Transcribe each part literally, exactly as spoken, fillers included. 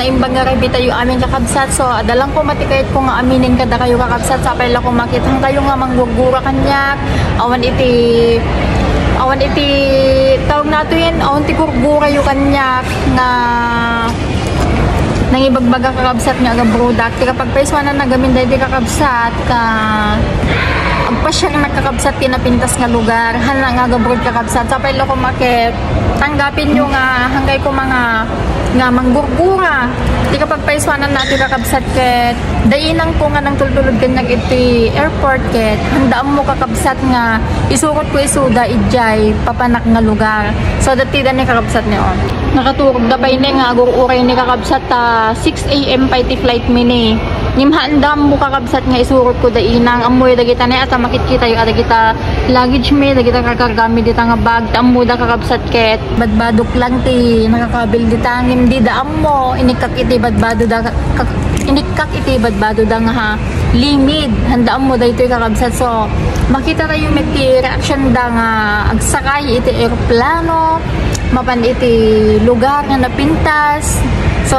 Imbag nga rabii tayo amin, kakabsat. So, adda lang ko matikayat ko nga aminen kadakayo, kakabsat. Sapay la ko makitang kayo nga manggurgura kaniak. Awan iti, awan iti, tawag nato yan, awan ti gurgurayo kaniak nga nangibagbaga, kakabsat, nga agabrodak. Ti kapagpaisuanan na gamin daydi, kakabsat, ka agpasiar na, kakabsat, ti napintas nga lugar. Hana nga agabrod, kakabsat. Sapay la ko makit, tanggapin nyo nga hangkay ko mga nga manggurgura. Ti kapagpaisuanan na ti, kakabsat, ket dainang ko nga nangtultulod kaniak iti airport, ket handa ammo, kakabsat, nga isurot ko isuda idiay papanak nga lugar. So, dati da ni, kakabsat, ni on. Nakaturog da pay ni nga agur-uray ni, kakabsat, ta six a m pay ti flight mi ni. Ngem handa ammo, kakabsat, nga isurot ko dainang. Ammoyo dagita ni, ata makitkitayo a dagita luggage mi, dagita karkargami dita nga bag. Ta ammo da, kakabsat, ket badbadok lang ti nakakabil dita, ngem dida ammo, inikkak iti badbado da, kak-, inikkak iti badbado da nga ha, limid, handa ammo daytoy, kakabsat. So, makita tayo met ti reaction da nga agsakay iti eroplano, mapan iti lugar nga napintas. So,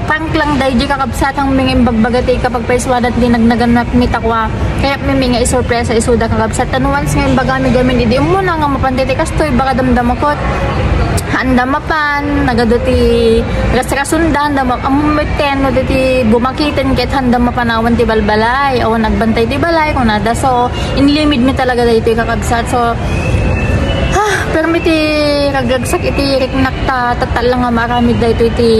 prank lang daydi, kakabsat, ang mga imbagbaga ti kapagpaisuanan ti nagnagannak mi ta kua. Kayatmi nga isurpresa isuda, kakabsat. Tan once nga imbagami gamin idi umuna nga mapan ti kastoy, baka damdamakot. Handa mapan, nagadu ti rasrasundan, da ma-, ammo met ti bumakiten ket handa mapan awan ti balbalay, awan nagbantay ti balay, kunada. So, inlimid mi talaga daytoy, kakabsat. So, ha, permi ti ragragsak iti riknak ta, tatta la nga maaramid daytoy ti,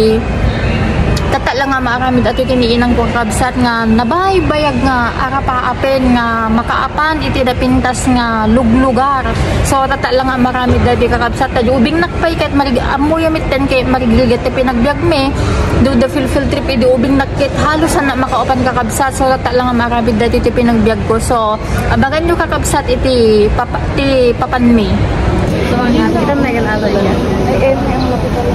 tatta la nga maaramid atoy ken ni inang ko, kakabsat, nga nabaybayag nga arapaapen nga makaapan iti napintas nga luglugar. So, tatta la nga maaramid daytoy, kakabsat, ta di ubingnak pay ket marig-, ammoyo met ten ket marigrigat ti pinagbiagmi. Do the field trip idi ubingnak ket halos saan makaapan, kakabsat. So, tatta la nga maaramid daytoy ti pinagbiag ko. So, abangan nyo, kakabsat, iti papa-, ti papanmi. Kita na yung ano ba yan? Ay, eh, may ang lapit pala.